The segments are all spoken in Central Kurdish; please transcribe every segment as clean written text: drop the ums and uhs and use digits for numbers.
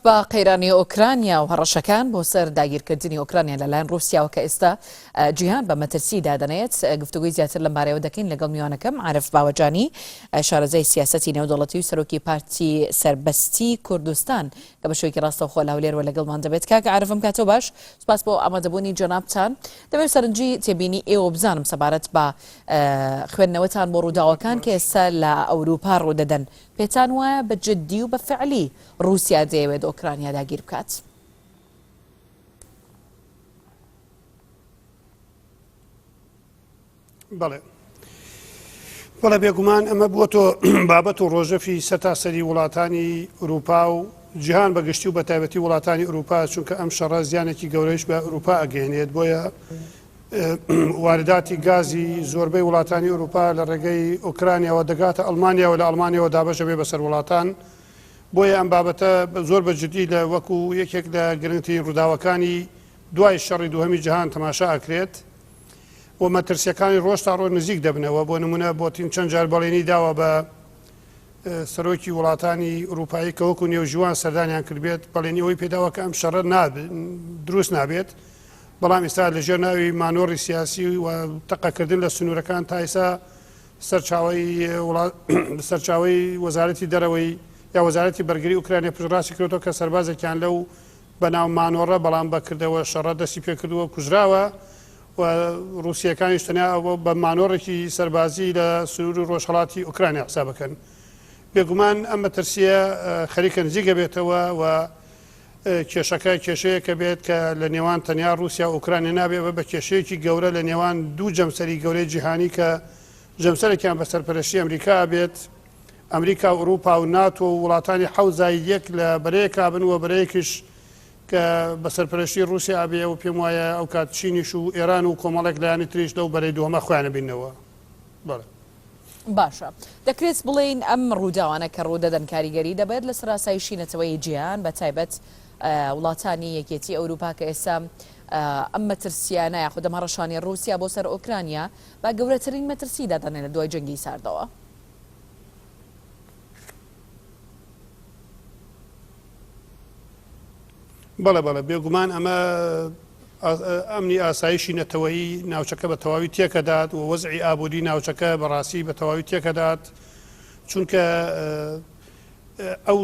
بە قەیرانی ئۆکرانیا و هەڕەشەکان بۆ سەر داگیرکردنی ئۆکرانیا لەلایەن ڕووسیاوە کە ئێستا جیهان بە مەترسی دادەنێت، گفتوگۆی زیاتر لەم بارەیەوە دەکەین لەگەڵ میوانەکەم عارف باوەجانی، شارەزای سیاسەتی نێودەوڵەتی و سەرۆکی پارتی سەربەستی کوردستان کە بە شێوەیەکی ڕاستەوخۆ لە هەولێرەوە لەگەڵمان دەبێت. کاک عارف ئەم کاتەو باش، سوپاس بۆ ئامادەبوونی جەنابتان. دەمەوێت سەرنجی تێبینی ئێوە بزانم سەبارەت بە خوێندنەوەتان بۆ ڕووداوەکان کە ئێستا لە ئەوروپا ڕوودەدەن. پێتان وایە بە جددی و بە فعلی ڕووسیا دەیەوێت ئۆکرانیا داگیر بکات؟ بەڵێ بەڵێ بێگومان ئەمە بووە تۆ بابەت و ڕۆژەفی سەرتاسەری وڵاتانی ئوروپا و جیهان بە گشتی و بە تایبەتی وڵاتانی ئوروپا چونکە ئەم شەڕە زیانێکی گەورەیش بە ئوروپا ئەگەێنێت بۆیە وارداتی گازی زۆربەی وڵاتانی ئوروپا لە ڕێگەی ئۆکرانیاوە دەگاتە ئەڵمانیاوە لە ئەڵمانیاوە دابەشە بێ بەسەر وڵاتان بۆیە ئەم بابەتە زۆر بە جدی لە وەکو یەکێک لە گرنگترین ڕووداوەکانی دوای شەڕی دووهەمی جیهان تەماشا ئەکرێت و مەترسیەکانی ڕۆژ تا ڕۆژ نزیک دەبنەوە بۆ نمونە بۆتین چەند جار بەڵێنی داوە بە سەرۆکی وڵاتانی ئوروپایی کە وەکو نێوژیوان سەردانیان کردبێت بەڵێنی ئەوەی پێداوە کە ئەم شەڕە دروست نابێت بەڵام ئێستا لەژێر ناوی مانۆڕی سیاسی و تەقەکردن لە سنوورەکان تا ئێستا سەرچاوەی سەرچاوەی وەزارەتی دەرەوەی یا وەزارەتی بەرگری ئوکرانیا پشتڕاستی کردەوە کە سەربازێکیان لەو بەناو مانۆڕە بەڵام بە کردەوە شەڕە دەستی پێکردووە کوژراوە و ڕووسییەکانیش تەنیا ئەوە بە مانۆڕێکی سەربازی لە سنووری ڕۆژهەڵاتی ئۆکرانیا حساب بکەن. بێگومان ئەم مەترسییە خەریکە نزیک ئەبێتەوە و کێشەکە کێشەیەکە بێت کە لە نێوان تەنیا ڕووسیا و ئۆکرانیا نابێ بە بە کێشەیەکی گەورە لە نێوان دوو جەمسەری گەورەی جیهانی کە جەمسەرێکیان بە سەرپەرشتی ئەمریکا بێت ئەمریکا و ئوروپا و ناتۆ و وڵاتانی حەوزای یەک لە بەرەیەکا بن و بەرەیەکیش کە بە سەرپەرشتی ڕووسیا ئەبێ و پێم وایە ئەو کات چینیش و ئێران و کۆمەڵێک لایەنی تریش لەو بەرەی دووهەمە خۆیان ئەبیننەوە. بەڵێ. باشە دەکرێت بڵێین ئەم ڕووداوانە کە ڕوودەدەن کاریگەری دەبێت لەسەر ئاسایشی نەتەوەیی جیهان بە تایبەت وڵاتانی یەکێتی ئەوروپا کە ئێستا ئەم مەترسیانە یاخود ئەم هەڕەشانەی ڕووسیا بۆ سەر ئۆکرانیا بە گەورەترین مەترسی دادەنێن لە دوای جەنگی ساردەوە؟ بەڵێ بەڵێ بێگومان ئەمە ئەمنی ئاسایشی نەتەوەیی ناوچەکە بە تەواوی تێکەدات و وەزعی ئابووری ناوچەکە بەڕاستی بە تەواوی تێکەدات چونکە ئەو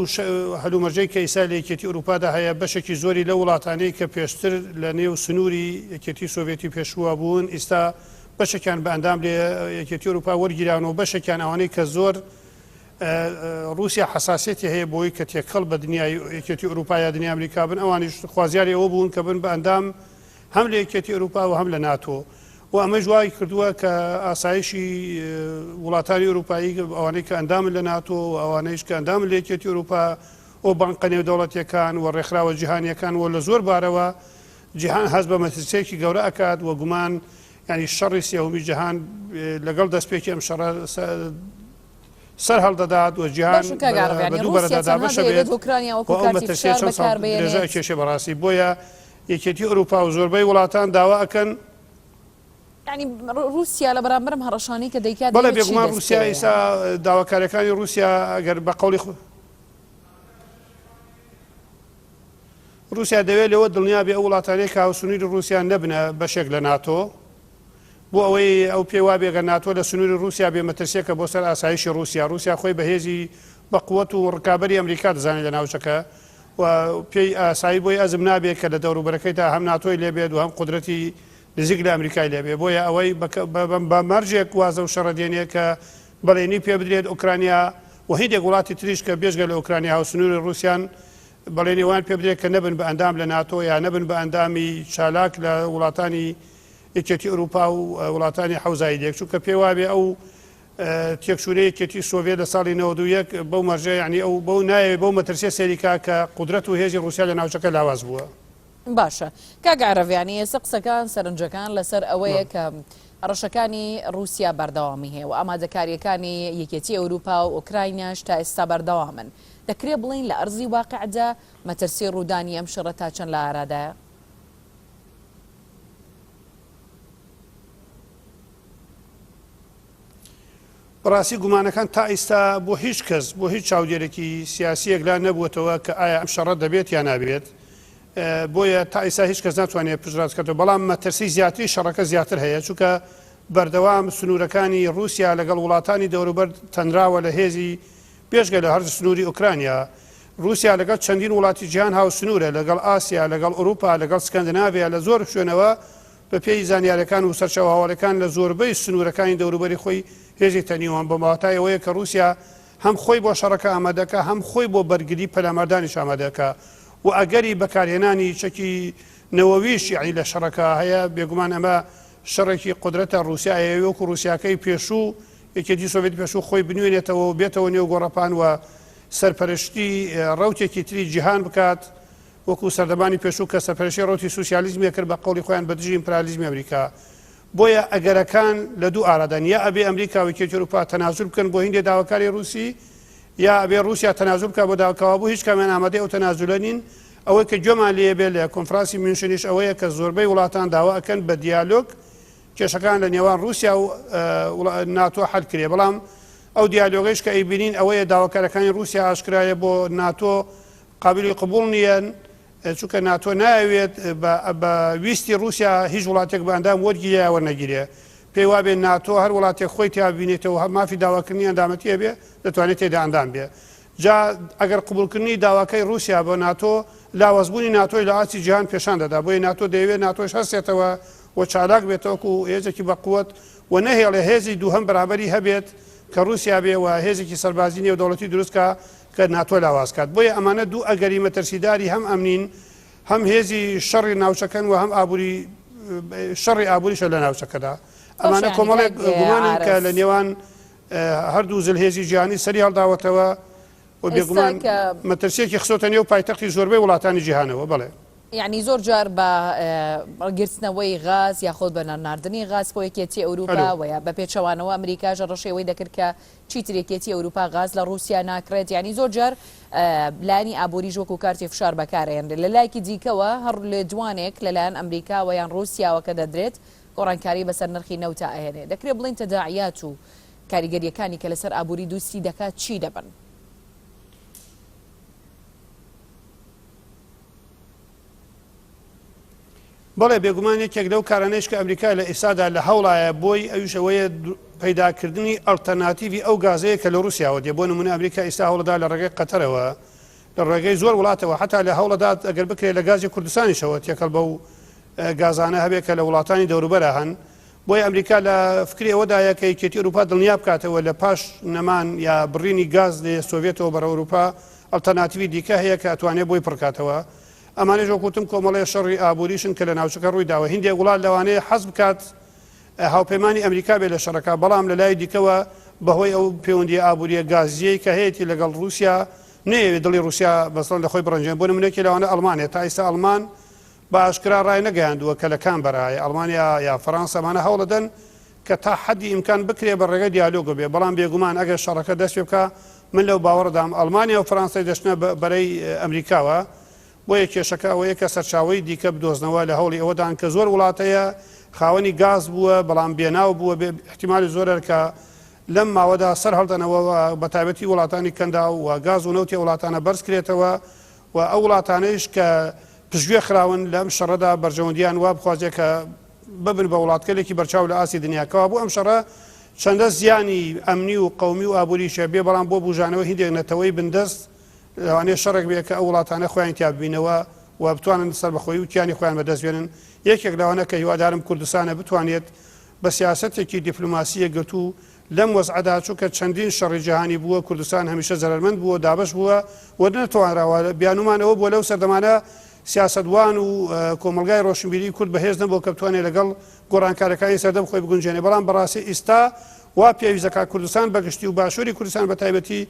هەلومەرجەی کە ئیسا لە یەکێتی ئەوروپادا هەیە بەشێکی زۆری لە وڵاتانەی کە پێشتر لە نێو سنووری یەکێتی سۆڤێتی پێشووە بوون ئیستا بەشێکیان بە ئەندام لە یەکێتی ئەوروپا وەرگیراون و بەشێکیان ئەوانەی کە زۆر ڕووسیا حەساسیەتی هەیە بۆی کە تێکەڵ بە دنیای یەکێتی ئەوروپا یا دنیای ئەمریکا بن ئەوانیش خوازیاری ئەوە بوون کە بن بە ئەندام هەم لە یەکێتی ئەوروپا و هەم لە ناتۆ و ئەمەش وای کردووە کە ئاسایشی وڵاتانی ئەوروپایی ئەوانەی کە ئەندامن لە ناتۆ و ئەوانەیش کە ئەندامن لە یەکێتی ئەوروپا و بانقە نێودەوڵەتیەکان و ڕێکخراوە جیهانیەکان و لە زۆر بارەوە جیهان هەست بە مەترسیەکی گەورە ئەکات و گومان یانی شەڕی سێهەمی جیهان لەگەڵ دەستپێکی ئەم شەڕە سەر هەڵدەدات و جیهان باشە کاک عارف بە یانی دوو ڕووسیا بەرەدا تەنها دابەشە دەیەوێت بێت ئۆکرانیا و وەکو ئەو کارتی مەترسیە فشار چەند ساڵ بەکار درێژە بهێنێت. ئەکێشێ بەڕاستی بۆیە یەکێتی ئەوروپا و زۆربەی وڵاتان داوا ئەکەن یانی ڕووسیا لە بەرامبەر ئەم هەڕەشانەی کە دەیکات بەڵێ دەیەوێت چی بێگومان دەست ڕووسیا بکەوێ ئیسا یانی؟ داواکاریەکانی ڕووسیا ئەگەر بە قەوڵی خۆ ڕووسیا دەوێت لەوە دڵنیا بێ ئەو وڵاتانەی کە هاوسنووری ڕووسیا نەبنە بەشێک لە ناتۆ، بۆ ئەوەی ئەو پێی وابێ گەر ناتۆ لە سنووری ڕووسیا بێ مەترسییەکە بۆ سەر ئاسایشی ڕووسیا، ڕووسیا خۆی بە هێزی بە قوەت و ڕکابەری ئەمریکا دەزانێت لە ناوچەکە و پێی ئاسایی بۆی ئەزم نابێ کە لە دەوروبەرەکەیدا هەم ناتۆی لێ بێت و هەم قودرەتی نزیک لە ئەمریکای لێ بێ بۆیە ئەوەی بە مەرجێک واز لەو شەڕە دێنێ کە بەڵێنی پێ بدرێت ئۆکرانیا و هیندێک وڵاتی تریش کە بێجگە لە ئۆکرانیا هاوسنووری ڕووسیان بەڵێنی وایان پێ بدرێت کە نەبن بە ئەندام لە ناتۆ یا نەبن بە ئەندامی چالاک لە وڵاتانی یەکێتی ئەوروپا و وڵاتانی حەوزای لێک چونکە پێ وابێ ئەو تێکچوونەی یەکێتی سۆڤێت لە ساڵی 91 بەو مەرجە یعنی ئەو بەو نایەوێ بەو مەترسیە سەیری کا کە قودرەت و هێزی ڕووسیا لە ناوچەکە لاواز بووە. باشە کاک عەرەب یانی ئێستا قسەکان سەرنجەکان لەسەر ئەوەیە کە هەڕەشەکانی ڕووسیا بەردەوامی هەیە و ئامادەکارییەکانی یەکێتی ئەوروپا و ئۆکرایناش تا ئێستا بەردەوامن دەکرێ بڵێین لە ئەرزی واقعدا مەترسی ڕوودانی ئەم شەڕە تا چەند لە ئارادایە؟ بەڕاستی گومانەکان تا ئیستا بۆ هیچ کەس، بۆ هیچ چاودێرێکی سیاسی یەکلا نەبووەتەوە کە ئایا ئەم شەڕە دەبێت یا نابێت. بۆیە تا ئیستا هیچ کەس ناتوانێت پشتڕاست بکاتەوە، بەڵام مەترسی زیاتری شەڕەکە زیاتر هەیە، چونکە بەردەوام سنوورەکانی ڕووسیا لەگەڵ وڵاتانی دەوروبەر تەنراوە لە هێزی بێجگە لە هەر سنووری ئۆکرانیا. ڕووسیا لەگەڵ چەندین وڵاتی جیهان هاوسنوورە، لەگەڵ ئاسیا، لەگەڵ ئەوروپا، لەگەڵ سکەندناڤیا، لە زۆر شوێنەوە بەپێی زانیاریەکان و سەرچاوە هەواڵیەکان لە زۆربەی سنوورەکانی دەوروبەری خۆی هێزی تەنیوە، بە واتای ئەوەیە کە ڕووسیا هەم خۆی بۆ شەڕەکە ئامادەکا هەم خۆی بۆ بەرگری پەلاماردانیش ئامادەکا و ئەگەری بەکارهێنانی چەکی نەوەویش یەعنی لە شەڕەکە هەیە، بێگومان ئەمە شەڕێکی قودرەتە ڕووسیا ئەیەوێ وەکو ڕووسیاکەی پێشوو یەکێتی سۆڤێتی پێشوو خۆی بنوێنێتەوە و بێتەوە نێو گۆڕەپان و سەرپەرشتی ڕەوتێکی تری جیهان بکات وەکو سەردەمانی پێشوو کە سەرپەرشتی ڕەوتی سوسیالیزمی ئەکرد بە قەوڵی خۆیان بە دژی ئیمپرالیزمی ئەمریکا. بۆیە ئەگەرەکان لە دوو ئارادان، یا ئەبێ ئەمریکا و یەکێتی ئەوروپا تەنازول بکەن بۆ هیندێ داواکاری ڕووسی، یا ئەبێ ڕووسیا تەنازول بکات بۆ داوا، کەوابوو هیچ کامیان ئامادەی ئەو تەنازولە نین. ئەوەی کە گوێمان لێ بێ لە کۆنفرانسی میونشنیش ئەوەیە کە زۆربەی وڵاتان داوا ئەکەن بە دیالۆگ کێشەکان لە نێوان ڕووسیا و ناتۆ حەل کرێ، بەڵام ئەو دیالۆگەیش کە ئەیبینین ئەوەیە داواکارەکانی ڕووسیا ئاشکرایە بۆ ناتۆ قابیلی قبوڵ نییەن، چونکە ناتۆ نایەوێت بە ویستی ڕووسیا هیچ وڵاتێک بە ئەندام وەرگیرێ یا وەرنەگیرێ. پێی وابێ ناتۆ هەر وڵاتێک خۆی تیا ببینێتەوە و مافی داواکردنی ئەندامەتی هەبێ، دەتوانێت تێیدا ئەندام بێ. جا ئەگەر قبوڵکردنی داواکەی ڕووسیا بۆ ناتۆ، لاوازبوونی ناتۆی لە ئاستی جیهان پێشان دەدا. بۆیە ناتۆ دەیەوێت ناتۆش هەستێتەوە و چالاک بێتەوە وەکو هێزێکی بەقوەت و نەهێڵێ هێزی دووهەم بەرامبەری هەبێت کە ڕووسیا بێ و هێزێکی سەربازی نێودەوڵەتی دروست کا کە ناتۆ لاواز کات. بۆیە ئەمانە دوو ئەگەری مەترسیداری هەم ئەمنین، هەم هێزی شەڕی ناوچەکەن و هەم ئابووری شەڕی ئابووریشە لە ناوچەکەدا. ئەمانە کۆمەڵێک گومانن کە لە نێوان هەردوو زلهێزی جیهانی سەری هەڵداوەتەوە و بێگومان مەترسییەکی خستۆتە نێو پایتەختی زۆربەی وڵاتانی جیهانەوە. بەڵێ. یەعنی زۆر جار بە گرتنەوەی غاز یاخود بە ناردنی غاز بۆ یەکێتی ئەوروپا و یا بە پێچەوانەوە ئەمریکاش هەڕەشەی ئەوەی دەکرد کە چیتر یەکێتی ئەوروپا غاز لە ڕووسیا ناکڕێت، یانی زۆر جار لایەنی ئابووریش وەکو کارتی فشار بەکارئەهێنرێت. لە لایەکی دیکەوە هەر لێدوانێک لەلایەن ئەمریکاوە یان ڕووسیاوە کە دەدرێت گۆڕانکاری بەسەر نرخی نەوتا ئەهێنێ. دەکرێ بڵێین تەداعیات و کاریگەرییەکانی کە لەسەر ئابووری دووسی دەکات چی دەبن؟ بەڵێ بێگومان یەکێک لەو کارانەیش کە ئەمریکا لە ئێستادا لە هەوڵایە بۆی ئەویش ئەوەیە پەیداکردنی ئەڵتەرناتیڤی ئەو گازەیە کە لە ڕووسیاوە دێ بۆ نمونە ئەمریکا ئێستا هەوڵەدا لە ڕێگەی قەتەرەوە لە ڕێگەی زۆر وڵاتەوە حتا لە هەوڵەدات ئەگەر بکرێت لە گازی کوردستانیشەوە تێکەڵ بەو گازانە هەبێت کە لە وڵاتانی دەوروبەرە هەن بۆیە ئەمریکا لە فکری ئەوەدایە کە یەکێتی ئەوروپا دڵنیا بکاتەوە لە پاش نەمان یا بڕینی گاز لە سۆڤێتەوە بەرە ئەوروپا ئەڵتەرناتیڤی دیکە هەیە کە ئەتوانێت بۆی پڕکاتەوە ئەمانەش وەک وتم کۆمەڵێ شەڕی ئابووریشن کە لە ناوچەکە ڕووی داوە. هیندێک وڵات لەوانەیە حەز بکات هاوپەیمانی ئەمریکا بێت لە شەڕەکە، بەڵام لە لای دیکەوە بەهۆی ئەو پەیوەندییە ئابوورییە گازییەی کە هەیەتی لەگەڵ ڕووسیا نەیەوێت دڵی ڕووسیا مەسەڵەن لە خۆی بڕەنجێنێت. بۆ نموونە یەکێ لەوانە ئەڵمانیا. تا ئیستا ئەڵمان بە ئاشکرا ڕای نەگەیاندووە کە لە کام بەرایە. ئەڵمانیا یا فەرانسە ئەمانە هەوڵەدەن کە تا حەدی ئیمکان بکرێ بە ڕێگەی دیالۆگەوە بێ، بەڵام بێگومان ئەگەر شەڕەکە دەست پێ بکا من لەو باوەڕەدام ئەڵمانیا و فەرانسەی دەچنە بەرەی ئەمریکاوە، بۆیە کێشەکە ئەوەیە کە سەرچاوەی دیکە بدۆزنەوە لە هەوڵی ئەوەدان کە زۆر وڵات هەیە خاوەنی گاز بووە بەڵام بێناو بووە بێ ئیحتیمالی زۆرە کە لەم ماوەدا سەر هەڵدەنەوە و بەتایبەتی وڵاتانی کەنداو و گاز و نەوتی ئەو وڵاتانە بەرز کرێتەوە و ئەو وڵاتانەیش کە پشتگوێ خراون لەم شەڕەدا بەرژەوەندیان وا بخوازێ کە ببن بە وڵاتگەلێکی بەرچاو لە ئاستی دنیا. کەوابوو ئەم شەڕە چەندە زیانی ئەمنی و قەومی و ئابووریشە بێ، بەڵام بۆ بوژانەوەی هیندێک نەتەوەی بندەست لەوانەیە شەڕێک بێ کە ئەو وڵاتانە خۆیانی تیا ببینەوە و بتوانن سەربەخۆیی و کیانی خۆیان بەدەست بێنن. یەکێک لەوانە کە هیوادارم کوردستانە بتوانێت بە سیاسەتێکی دیپلۆماسی یەکگرتوو لەم وەزعەدا چونکە چەندین شەڕی جیهانی بووە کوردستان هەمیشە زەرەرمەند بووە دابەش بووە و نەتوانراوە بیانومان ئەوە بووە لەو سەردەمانە سیاسەتوان و کۆمەڵگای ڕۆشنبیری کورد بەهێز نەبووە کە بتوانێت لەگەڵ گۆڕانکاریەکانی سەردەم خۆی بگونجێنێ بەڵام بەڕاستی ئیستا وا پێویست دەکات کوردستان بەگشتی و باشووری کوردستان بە تایبەتی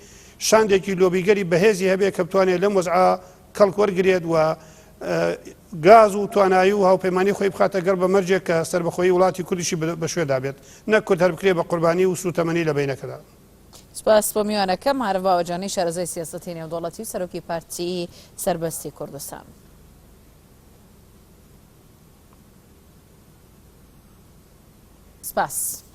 شاندێکی لۆبیگەری بەهێزی هەبێ کە بتوانێت لەم وەزعە کەڵک وەرگرێت و گاز و توانایی و هاوپەیمانی خۆی بخاتە گەڕ بە مەرجێک کە سەربەخۆیی وڵاتی کوردیشی بە شوێدا بێت نەک کورد هەر بکرێ بە قوربانی و سووتەمەنی لە بەینەکەدا. سپاس بۆ میوانەکەم عارف باوەجانی شارەزای سیاسەتی نێودەوڵەتی و سەرۆکی پارتی سەربەستی کوردستان. سپاس.